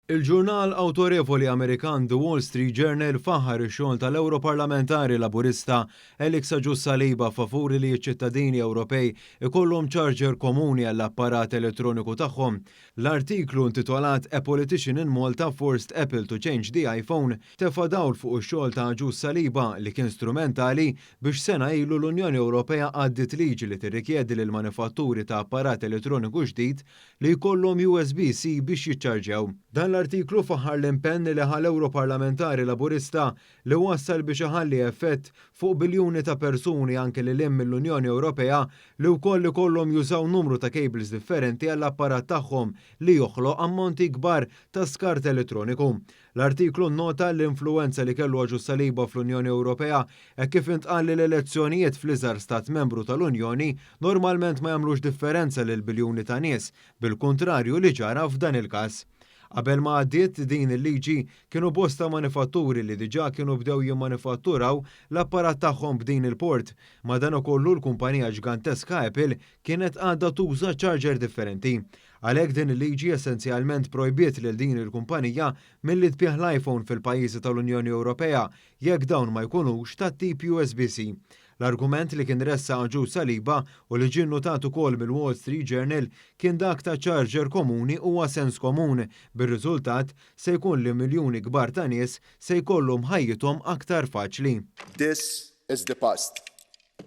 Il-ġurnal awtorevoli Amerikan The Wall Street Journal faħħar ix-xogħol tal-Ewroparlamentari Laburista Alex Agius Saliba favur li ċ-ċittadini Ewropej ikollhom charger komuni għall-apparat elettroniku tagħhom. L-artiklu, intitolat "A Politician in Malta Forced Apple to Change the iPhone", tefa' dawl fuq ix-xogħol ta' Agius Saliba li kien strumentali biex sena ilu l-Unjoni Ewropea għaddiet liġi li tirrikjedi lil manifatturi ta' apparat elettroniku ġdid li jkollhom USB-C biex jiċċarġew. Dan l-artiklu faħħar l-impenn li ħa l-Ewroparlamentari Laburista li wassal biex iħalli effett fuq biljuni ta' persuni anke lil hemm mill-Unjoni Ewropea li wkoll ikollhom jużaw numru ta' cables differenti għall-apparat tagħhom, li joħloq ammonti kbar ta' skart elettroniku. L-artiklu nota l-influenza li kellu Agius Saliba fl-Unjoni Ewropea e kif intqal li l-elezzjonijiet fl-iżgħar stat membru tal-Unjoni normalment ma jagħmlux differenza lil biljuni ta' nies, bil-kontrarju li ġara f'dan il-każ. Qabel ma għaddiet din il-liġi, kienu bosta manifatturi li diġà kienu bdew jimmanifatturaw l-apparat tagħhom b'din il-port. Madankollu, l-kumpanija ġganteska Apple kienet għadha tuża charger differenti. Għalhekk din il-liġi essenzjalment projbiet lil din il-kumpanija milli tbigħ l-iPhone fil-pajjiżi tal-Unjoni Ewropea jekk dawn ma jkunux tat-tip USB-C. L-argument li kien ressaq Agius Saliba u li ġie notat ukoll mill-Wall Street Journal kien dak ta' charger komuni huwa sens komun, bir-riżultat se jkun li miljuni kbar ta' nies se jkollhom ħajjithom aktar faċli. This is the past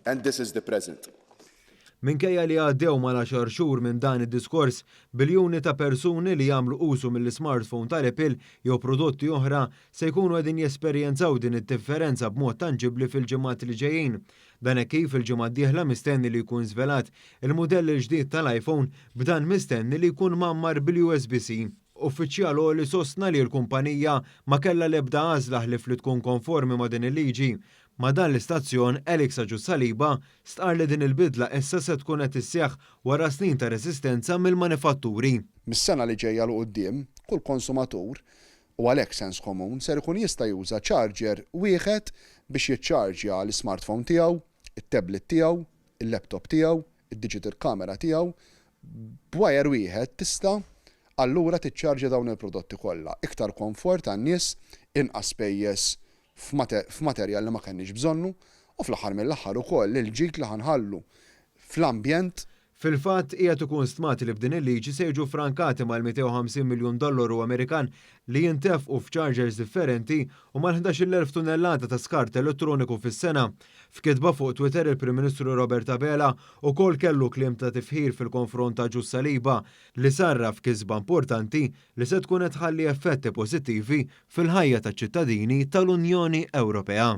and this is the present. Minkejja li għaddew mal-10 xhur minn dan id-diskors, biljuni ta' persuni li jagħmlu użu mill-smartphone tal-Apple jew prodotti oħra se jkunu qegħdin jesperjenzaw din id-differenza b'mod tanġibli fil-ġimgħat li ġejjin. Dan hekk kif il-ġimgħa d-dieħla mistenni li jkun żvelat il-mudell il-ġdid tal-iPhone, b'dan mistenni li jkun mgħammar bil-USB-C. Uffiċjal li sostna li l-kumpanija ma kella l-ebda għażla ħlief li tkun konformi ma' din il-liġi. Ma' dan l-istazzjon, Alex Agius Saliba stqar li din il-bidla issa se tkun qed isseħħ wara snin ta' resistenza mill-manifatturi. Mis-sena li ġejja 'l quddiem, kull konsumatur, u għalhekk sens komun, ser ikun jista' juża charger wieħed biex jiċċarġja l-smartphone tiegħu, it-tablet tiegħu, il-laptop tiegħu, id-digital camera tiegħu. B'wire wieħed tista' allura tiċċarġja dawn il-prodotti kollha. Iktar komfort għan-nies, inqas spejjeż f'materjal li ma kenniex bżonnu u fl-aħħar mill-aħħar ukoll il-ġid li ħa nħallu fl-ambjent. Fil-fatt, qiegħed ikun stmat li b'din il-liġi se jiġu frankati mal-250 miljun dollaru Amerikan li jintefqu f'chargers differenti u mal-11,000 tunnellata ta' skart elettroniku fis-sena. F'kitba fuq Twitter, il-Prim Ministru Robert Abela ukoll kellu kliem ta' tifħir fil-konfront ta' Agius Saliba li sarraf kisba importanti li se tkun qed tħalli effetti pożittivi fil-ħajja taċ-ċittadini tal-Unjoni Ewropea.